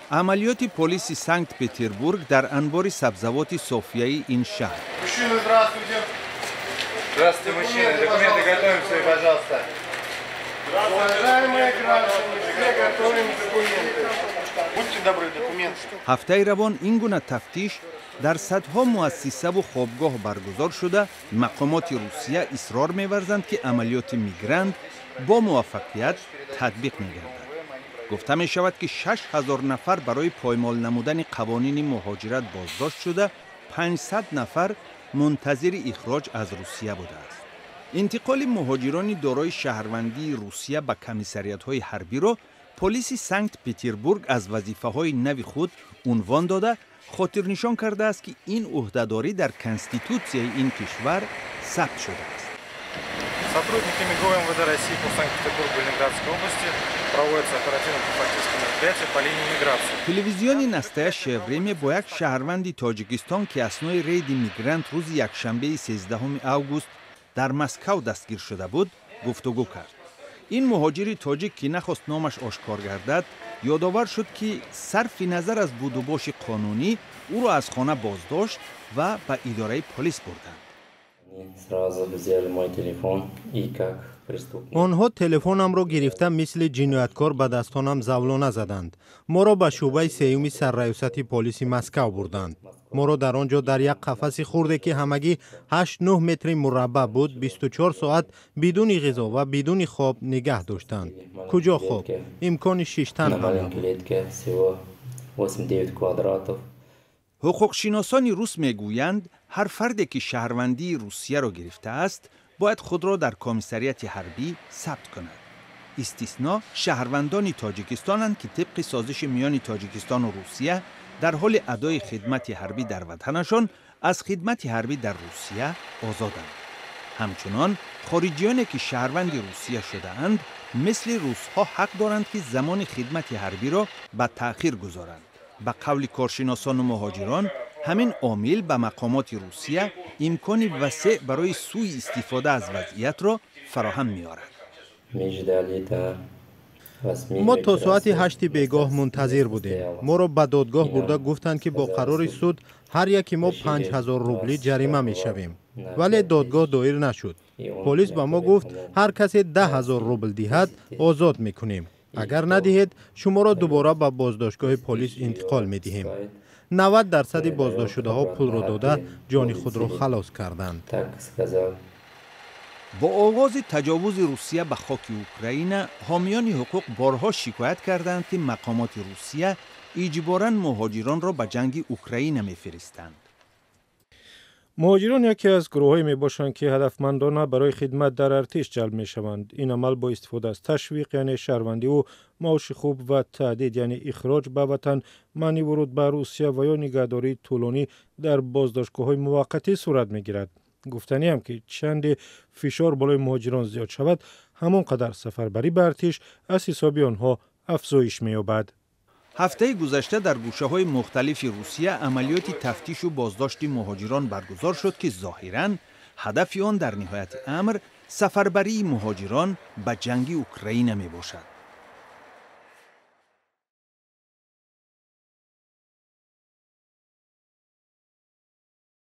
Амалиёти полиси Санкт-Петербург дар анбори сабзавоти Софияи ин шаҳр. Мужчины, здравствуйте. Здравствуйте, мужчины. Документы готовим свои, пожалуйста. Уважаемые граждане, все готовим документы. Будьте добры, документы. Ҳафтаи равон ин гуна тафтиш дар садҳо муассисаву хобгоҳ баргузор шуда, мақомоти Русия исрор меварзанд, ки амалиёти мигрант бо муваффақият татбиқ мегардад. Гуфта мешавад, ки 6000 нафар барои поймол намудани қавонини муҳоҷират боздошт шуда, 500 нафар мунтазири ихроҷ аз Русия будааст. Интиқоли муҳоҷирони дорои шаҳрвандии Русия ба комиссариятҳои ҳарбиро полиси Санкт-Петербург аз вазифаҳои нави худ унвон дода, хотирнишон кардааст, ки ин ӯҳдадорӣ дар конститутсияи ин кишвар сабт шудааст. Сотрудниками ГУ МВД России по Санкт-Петербургу и Ленинградской области проводится оперативно-профилактическое мероприятие по линии миграции. Телевизиони «Настоящее время» бо як шаҳрванди Тоҷикистон, ки аснои рейди мигрант рӯзи якшанбеи 13 август дар Москав дастгир шуда буд, гуфтугӯ кард. Ин муҳоҷири тоҷик, ки нахост номаш ошкор гардад, ёдовар шуд, ки сарфи назар аз будубоши қонунӣ ӯро аз хона боздошт ва ба идораи полис бурданд. Сразу взяли мой телефон и как преступник. Онҳо телефонамро гирифта, мисли ҷинояткор ба дастонам завлона заданд. Моро ба шӯъбаи сеюми сарраёсати полиси Москав бурданд. Моро дар он ҷо дар як қафаси хурде, ки ҳамагӣ 8-9 метри мураббаъ буд, 24 соат бидуни ғизо ва бидуни хоб нигаҳ доштанд. Куҷо хоб, имкони шиштан На ҳам маленькой набуд. клетке всего 8-9 квадратов. Ҳуқуқшиносони рус мегӯянд, ҳар фарде, ки шаҳрвандии Русияро гирифтааст, бояд худро дар комиссарияти ҳарбӣ сабт кунад. Истисно шаҳрвандони Тоҷикистонанд, ки тибқи созиши миёни Тоҷикистону Русия дар ҳоли адои хидмати ҳарбӣ дар ватанашон аз хидмати ҳарбӣ дар Русия озоданд. Ҳамчунон хориҷиёне, ки шаҳрванди Русия шудаанд, мисли русҳо ҳақ доранд, ки замони хидмати ҳарбиро ба таъхир гузоранд. Ба қавли коршиносону муҳоҷирон, ҳамин омил ба мақомоти Русия имкони васеъ барои сӯи истифода аз вазъиятро фароҳам меорад. Мы ждали до 8 Мо то вечера. соати 8-и бегоҳ мунтазир будем. Моро ба додгоҳ бурда, гуфтанд, ки бо қарори суд ҳар яки мо 5000 рублӣ ҷарима мешавем, вале додгоҳ доир нашуд. Полис ба мо гуфт, ҳар касе 10 000 рубл диҳад, озод мекунем, агар надиҳед, шуморо дубора ба боздоштгоҳи полис интиқол медиҳем. 90 дарсади боздоштшудаҳо пулро дода, ҷони худро халос карданд. Так сказал. Бо оғози таҷовузи Русия ба хоки Украина ҳомиёни ҳуқуқ борҳо шикоят карданд, ки мақомоти Русия иҷборан муҳоҷиронро ба ҷанги Украина мефиристанд. Муҳоҷирон яке аз гурӯҳҳое мебошанд, ки ҳадафмандона барои хидмат дар артиш ҷалб мешаванд. Ин амал бо истифода аз ташвиқ, яъне шаҳрвандиву маоши хуб, ва таҳдид, яъне ихроҷ ба ватан, манъи вуруд ба Русия ва ё нигаҳдории тӯлонӣ дар боздоштгоҳҳои муваққатӣ сурат мегирад. Гуфтаниам, ки чанде фишор болои муҳоҷирон зиёд шавад, ҳамон қадар сафарбарӣ ба артиш аз ҳисоби онҳо афзоиш меёбад. Ҳафтаи гузашта дар гӯшаҳои мухталифи Русия амалиёти тафтишу боздошти муҳоҷирон баргузор шуд, ки зоҳиран ҳадафи он дар ниҳояти амр сафарбарии муҳоҷирон ба ҷанги Украина мебошад.